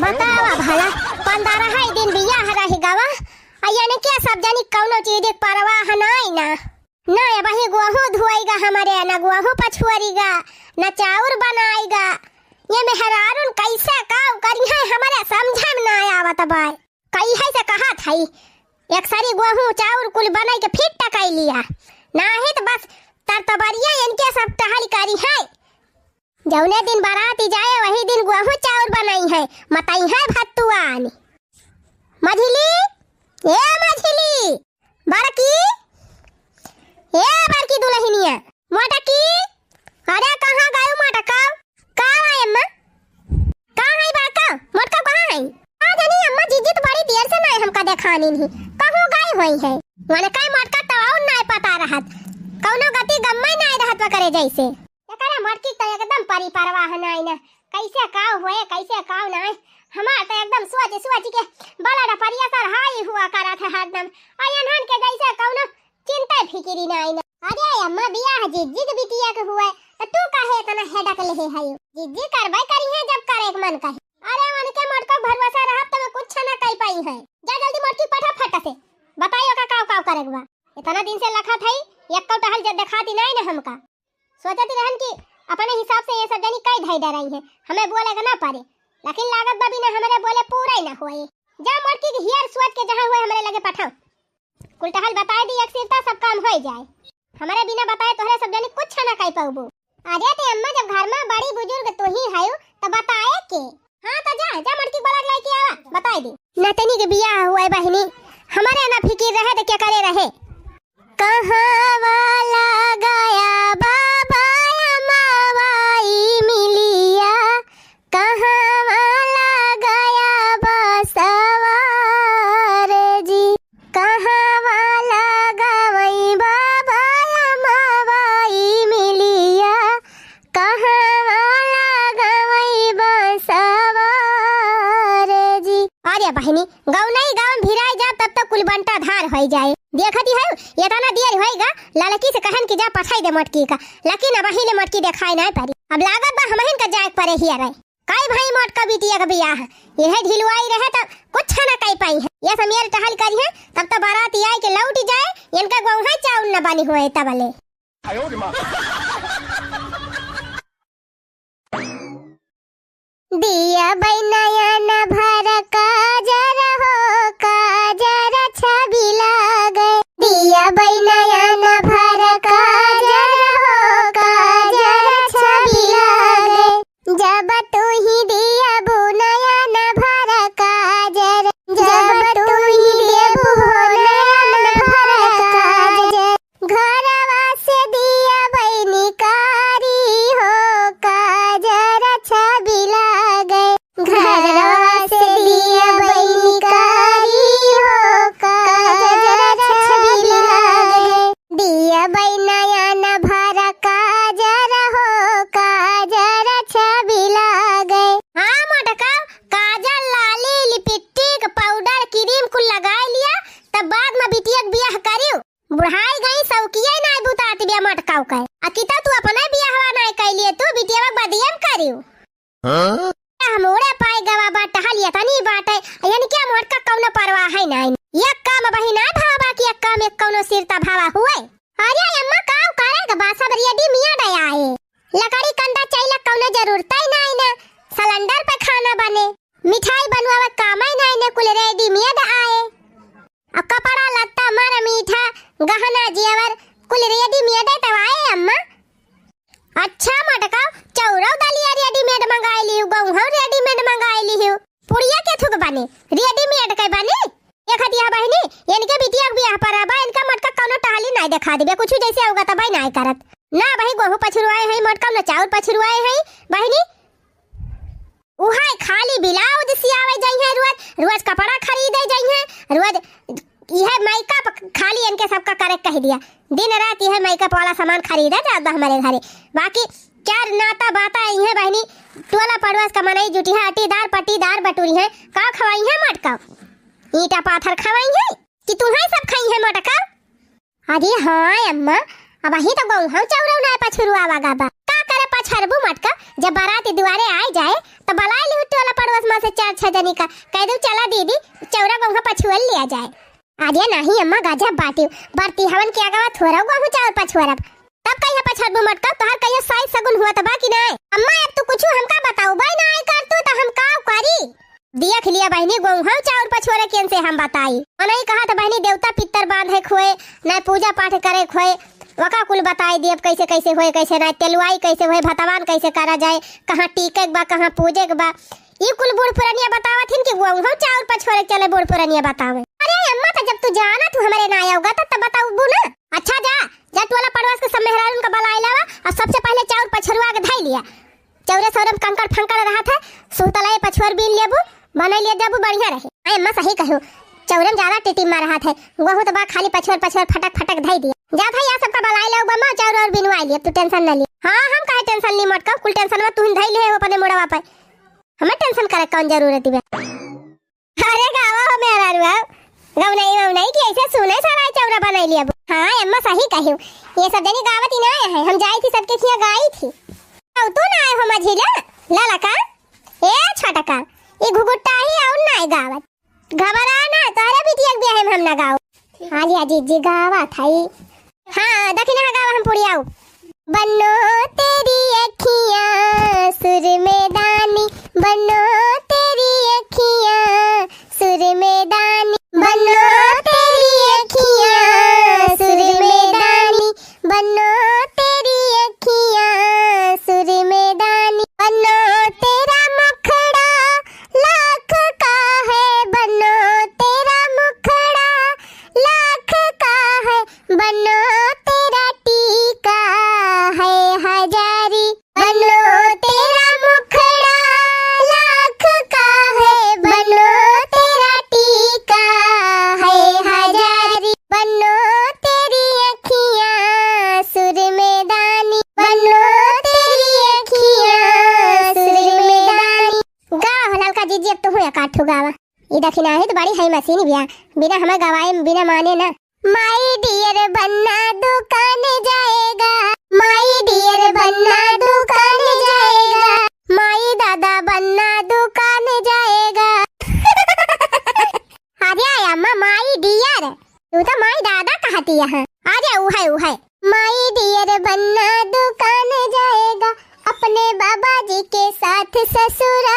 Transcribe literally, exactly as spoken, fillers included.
बतावा भला, पन्द्रह दिन बियाह रहि गवा, आ एनके सब जनी कउनो चीज के परवाह नाई ना। ना अबही गोहूँ धुआइगा हमरे, ना गोहूँ पछुआरिगा, ना चाउर बनाइगा। ये मेहरारून कइसे काउ करिहैं, हमरे समझे में ना आवत बाय। कहिए से कहत हई, एक सरी गोहूँ चाउर कुल बनाइ के फिट टकाई लिया, नाहीं त बस तरतबरिया एनके सब टहल करिहैं। जउने दिन बराती जाए, वही दिन गोहूँ चाउर बनाइहैं, मतइहैं भत्तुआन। मझिली, ए मझिली, बड़की, ए बड़की दुलहिनिया, मोटकी, अरे कहाँ गयू मोटका? का है अम्मा? का है बड़का? मोटका कहाँ है? का जानी अम्मा, जिज्जी त बड़ी देर से नाहीं हमका देखानी नहीं, कहूँ गई होइहैं। वनकै मोटका त अउर नाहीं पता रहत, कउनो गति गम्मै नाहीं रहत वकरे जइसे। एकरे मोटकी त एकदम परी परवाह नाई ना, कइसे काउ होए, कइसे काउ नाई। हमार त एकदम सोच सोच के बलड परिया सरहाई हुआ करत है हरदम। अउर एनहन के जइसे कउनो चिंता फिकिरी नाई ना। अरे अम्मा, बियाह जिज्जी के बिटिया के हुए, त तू काहे एतना हेडक लेहे हयू? जिज्जी करबै करिहैं जब करे के मन कहे। अरे वनके मोटका भरोसा रहत त मैं कुछ ना कइ पइहैं। जा जल्दी मोटकी पठा फट से, बताई ओका काउ काउ करे के बा। एतना दिन से लखत हई, एक्कउ टहल ज-, देखाती नाई ना हमका। सोचत रहन कि अपने हिसाब से ये सब जनी कई धई डराई है, हमें बोले के ना पड़े, लेकिन लागत बा बिना हमरे बोले पूरा ही ना होए। जा मोटकी के हियर सोच के जहाँ होए हमरे लगे पठाओ। कुल टहल बताए दी एक सिरता, सब काम होई जाए। हमरे बिना बताए तोहरे सब जनी कुछ ना कई पाउबो। अरे ते अम्मा, जब घर में बड़ी बुजुर्ग तू ही हयू त बताए के। हाँ त जा, जा मोटकी बोला के लेके आवा, बताए दी। नतनी के बियाह हुए बहिनी, हमरे ना फिकिर रहे त केकरे रहे? कहवा लगाया बाबा अमवा ई मिलिया, कहवा लगाया बसवार जी, कहवा लगावई बाबा अमवा ई मिलिया, कहवा लगावई बसवार जी। अरे बहिनी, गौनई गाँव भिराई जाब तब तक कुल बंटा धार होई जाए। देखती हयू, एतना देर होइगा, ललकी से कहन कि जा पठाई दे मोटकी का, लेकिन अबही ले मोटकी देखाई नाई परी। अब लागत बा हमहिन का जाए के परे हियरे। कई भाई मोटका बिटिया का बियाह, यह ढिलवाई रहे त कुछ ना कई पाई है। ये समेर टहल करी है, तब तो बारात आई के लौट जाए, इनका गोहूँ चाउर न बनी हुए तबले। दिया बै नयन भर काजर हो, काजर छबि लागे। दिया बै नयन भर काजर हो, काजर छबि लागे। जब तू ही दिया बु नयन भर काजर, जब तू ही दिया बु नयन भर काजर। घरवा से दिया बै निकारी हो, काजर छबि लागे। घरवा से दिया बै निकारी हो, काजर छबि लागे। दिया बै नयन भर काजर हो, काजर छबि लागे। हाँ मोटका, काजर, लाली, लिपस्टिक, पाउडर, क्रीम कुल लगाई लिया, तब बाद में बिटिया के बियाह करियो। बुढ़ाई गई, सौकिया नाई बुतात बिया मटकाऊ के। आ किता तू अपने बियाहवा नाई कैलिए, तू बिटियावा बदियम करियो। हाँ? हमरे पाए गवा बा टहलिया तनी बाटे, यानी क्या मोटका कौनो परवाह है नाई। एक काम बही नाई भावा कि एक काम एक कौनो सिरता भावा हुए। अरे अम्मा, काव करे के बा, सब readymade आए। लकड़ी कंदा चैला कौनो जरूरत ही नाई ना। सिलेंडर पे खाना बने, मिठाई बनवावे काम ही नाई ना, कुल readymade आए। अब कपड़ा लत्ता, मर मीठा, गहना जेवर, कुल readymade तो आए अम्मा। अच्छा मटका, चौरौ दलिया readymade मंगाई लिहु, गहुँ readymade मंगाई लिहु, पुड़िया के थुक बने, readymade के बने। देखत यह बहिनी, इनके बिटिया के बियाह पर बा, इनका मटका कौनो टहली नाई देखा देबे, कुछ जैसे होगा तब नाई करत। ना बही गहुँ पछुरवाए हैं मटका, ना चाउर पछुरवाए हैं बहिनी। उहाई खाली ब्लाउज सियावे जइहैं रोज, रोज कपड़ा खरीदे जइहैं, रोज इहे makeup खाली इनके सबका करे कहि दिया। दिन रात इहे makeup वाला सामान खरीदा जात बा हमरे घरे। बाकी चार नाता बाता इहे बहिनी, टोला पड़ोस का मनई जुटिहैं, अटीदार पटीदार बटुरिहैं, का खवाइहैं मटका? ईंटा पाथर खवाइहैं कि तुहैं सब खइहैं मटका? अरे हाँ अम्मा, अबही तो गहुँ चौरौ नाई पछुरवावा गा बा। का करे छरबू मटका, जब बारात दुआरे आइ जाए, त बलाइ लिहू टोला पड़ोस मा से चार छह जनी का, कहि देउ, "चला दीदी, चौरा गोंहा पछुअल लिया जाए।" अरे नाहीं अम्मा, गजब बाटिउ, बरतिहवन के अगवा थोरउ गोहूँ चाउर पछोरब। तब कहिया पछरबू मटका, तोहार कहिया साइज सगुन हुआ त बा कि नाहीं? अम्मा, अब तू कुछु हमका बताउबइ नाहीं करतू, त हम काउ करी? देख लिया बहिनी, गोहूँ चाउर पछोरे केन से हम बताई। मनई कहा त बहिनी, देवता पित्तर बाँधे क होए, नाहीं पूजा पाठ करे क होए, वका कुल बताइ दियब, कइसे कइसे होए, कइसे नाहीं, तेलुआई कइसे होए, भतवान कइसे करा जाए, कहाँ टीके क बा, कहाँ पूजे क बा। ई कुल बूढ़ पुरनिया बतावत हिन कि गोहूँ चाउर पछोरे क चले बूढ़ पुरनिया बतावे। अरे अम्मा, त जब तू जानत हू हमरे नाहीं अउगा, त, त बताउबू ना। अच्छा जा, जा टोला पड़ोस के सब मेहरारून का बलाइ लावा अउर सबसे पहिले चाउर पछरुआ के धइ लिया। चौरे सौरे में कंकड़ फंकड़ रहत है, सुतलए पछोर बीन लेबू, बनइ ले जाबू, बढ़िया रहे। अरे अम्मा सही कहिउ, चौरे में ज्यादा टिटिम्मा रहत है, गोहूँ त बा खाली पछोर पछोर फटक फटक धइ दिया। जात है या सबका बलाइ लाउब अम्मा, चाउर अउर बिनवाइ लिया, तू tension न लिया। हाँ, हम काहे tension ली मोटका, कुल tension मा तुहिन धइ लिहे हो अपने मुड़वा पे। हमें tension करे कौन जरूरत बा? अरे गावा हो मेहरारू, गवनई ववनई कि अइसे सुने सराय चौरा बनइ लिया। हाँ अम्मा सही कहिउ, ये सब जनी गावत ही नाहीं है, हम जाई थी सबके खिया गाई थी। अउ तू नाहीं हो मझिला, ललका, ए छोटका, ई घुघुट्टा ही अउर नाहीं गावत। घबरा ना, तोहरे बिटिया के बियाहे में हम ना गाउब। हाँ जी, हाँ जी, जी गावत हई। हाँ, दखिना गावा हम पुड़ियाउ। बन्नो तेरी अखियाँ सुर में दानी, बन्नो तेरी अखियाँ सुर में दानी, बन्नो तेरी अखियाँ सुर में दानी, बन्नो तेरी अखियाँ सुर में दानी, बन्नो तेरा मुखड़ा लाख का है, बन्नो तेरा मुखड़ा लाख का है, बन्नो तेरा टीका है हजारी, बन्नो तेरा मुखड़ा लाख का है, बन्नो तेरा टीका है हजारी, बन्नो तेरी अखियाँ सुर में दानी, बन्नो तेरी अखियाँ सुर में दानी। गावा हो ललका जीजी, अब तुहू एक आध ठो गावा। ई दखिना ही त बड़ी है मशीन बिया, बिना हमें गवाए, बिना माने ना। My dear बन्ना दुकान जाएगा, my dear बन्ना दुकान जाएगा, my दादा बन्ना दुकान जाएगा। अरे अम्मा, my dear, तू त my दादा कहती यहाँ। अरे उहइ, उहइ। My dear बन्ना दुकान जाएगा, अपने बाबा जी के साथ ससुरा